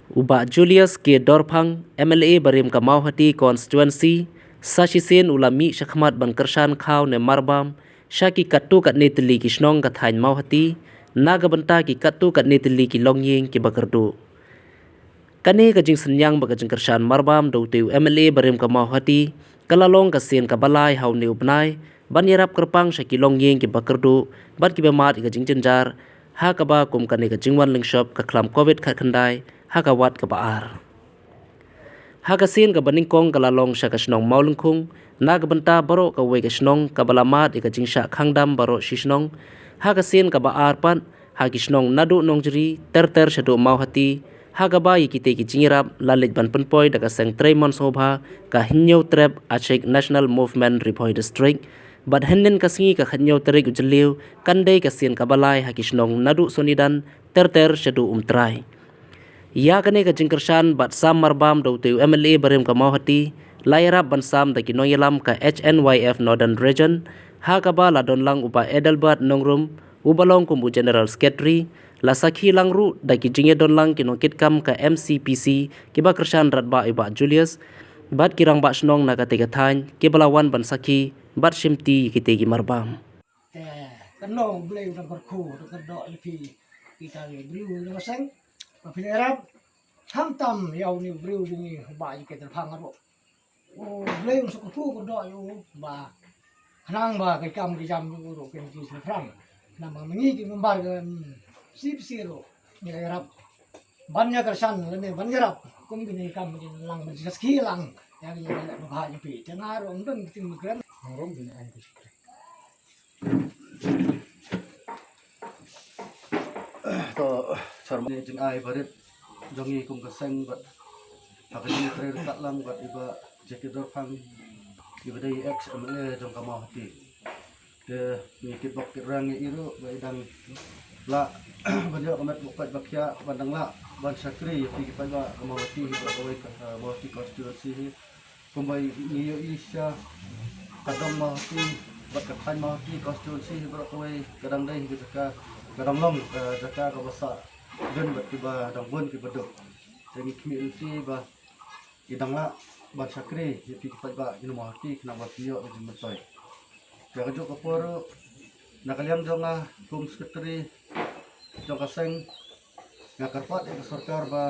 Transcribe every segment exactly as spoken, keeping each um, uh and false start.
U Bah Julius K Dorphang, M L A barim ka Mawhati Constituency, sa shisien u la mih shakhmat ban kyrshan khaw ne marbam sha ki katto katne tylli ki shnong ka thaiñ Mawhati na ka bynta ki katto katne tylli ki longïing kiba kyrduh. Kane ka jingsynñiang bad ka jingkyrshan marbam da utei u M L A barim ka Mawhati ka la long ka sien kaba lai ha une u bnai ban ïarap kyrpang sha ki longïing kiba kyrduh bad kiba mad ïa ka jingjynjar ha kaba kum kane ka jingwan lyngshop ka khlam covid khatkhyndai ha ka wat kaba ar. Ha ka sien kaba nyngkong ka la long sha ka shnong Mawlyngkhung na ka bynta baroh kawei ka shnong kaba la mad ïa ka jingshah khang dam baroh shi shnong. Ha ka sien kaba ar pat ha ki shnong naduh Nongjri ter ter shaduh Mawhati, ha kaba ïa kitei ki jingïarap la leit ban pynpoi da ka seng trei mon sngewbha ka Hynñiewtrep Achik National Movement Ri Bhoi District. Bad hynnin ka sngi ka khathynñiew tarik u Jylliew kan dei ka sien kaba lai ha ki shnong naduh Sonidan ter ter shaduh Umtrai. Ïa kane ka jingkyrshan bad sam marbam da utei u M L A barim ka Mawhati la ïarap ban sam da ki nongïalam ka H N Y F Northern Region, ha kaba la don lang u Bah Adelbert Nongrum uba long kum u General Secretary. La sakhi lang ruh da ki jingïadon lang ki nongkitkam ka M C P C kiba kyrshan radbah ïa u Bah Julius bad ki rangbah shnong na katei ka thaiñ kiba la wan ban sakhi bad shimti ïa kitei ki marbam. Te kano U Blei u dang kyrkhu u dang kyrdoh ïa phi, kita ki briew jong ka seng ba phi ïarap. Khamtam ïa une u briew jong ngi u Bah J K Dorphang ruh, U Blei un sa kyrkhu kyrdoh ïa u ba khnang ba ki kam ki jam jong u ruh kin ki sngewthrang. Namar ma ngi ki member ka M C P C ruh ngi la ïarap ban ïa kyrshan lane ban ïarap kum kine ki kam ki lang ban sakhi lang ïa kine ki leh babha jong phi. Te nga ruh ym don ki ting ba kren. To, sar ma ngi jingai barit jong ngi kum ka seng bad ha ka jingtrei ryngkat lang bad i Bah J K Dorphang, iba dei ex M L A jong ka Mawhati. Te ngi kitbok kitrang ïa i ruh ba i dang lah ban ïoh ka met ba koit ba khiah ban dang lah ban shakri ïa phi ki paidbah ka Mawhati hi baroh kawei ka, eh, Mawhati constituency hi. Kumba ngi ïohi shisha ka dong Mawhati bad ka thaiñ Mawhati constituency hi baroh kawei ka dang dei hi ka jaka, ka dang long ka jaka kaba sah dien bad kiba dang bun kiba duk. Te ngi khmih lynti ba i dang lah ban shakri ïa phi ki paidbah ki nong Mawhati khnang ba phi ïoh ka jingmyntoi. Ïa kajuh ka por ruh na ka liang jong nga kum secretary jong ka seng, nga kyrpad ïa ka sorkar ba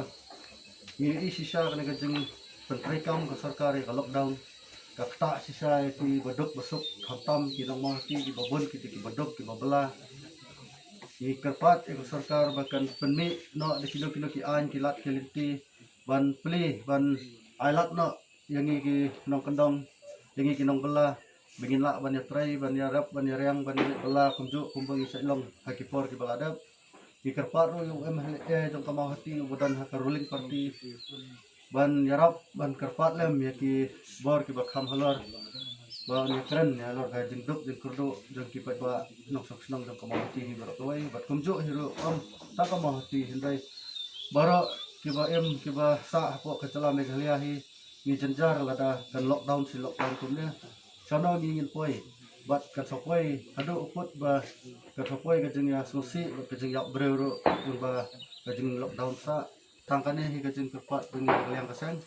ngi ïohi shisha kane ka jingpyntreikam ka sorkar ïa ka lockdown. Ka ktah shisha ïa kiba duk ba suk, khamtam ki nong Mawhati kiba bun, kita kiba duk kiba bylla. Ngi kyrpad ïa ka sorkar ba kan pynmih noh da kino kino ki aiñ ki lad ki lynti ban plie ban ailad noh ïa ngi ki nongkyndong, ïa ngi ki nongbylla, ba ngin lah ban ïatrei, ban ïarap, ban ïariang, ban ïaleh bylla kumjuh kumba ngi shait long ha ki por kiba la dep. Ngi kyrpad ruh ïa u M L A jong ka Mawhati uba don ha ka ruling party ban ïarap ban kyrpad lem ïa ki bor kiba kham halor ba un ïakren ïa halor ka jingduk jingkyrduh jong ki paidbah nongshong shnong jong ka Mawhati hi baroh kawei bad kumjuh hi ruh ym tang ka Mawhati hynrei baroh kiba im kiba sah hapoh ka jylla Meghalaya hi. Ngi jynjar lada kan lockdown shi lockdown kumne, shano ngi ngin poi? Bad kan sa poi haduh u kut ba kan sa poi ka jingïasngewsih bad ka jingïap briew ruh kumba ka jing lockdown sah. Tang kane hi ka jingkyrpad jong ngi na ka liang ka seng.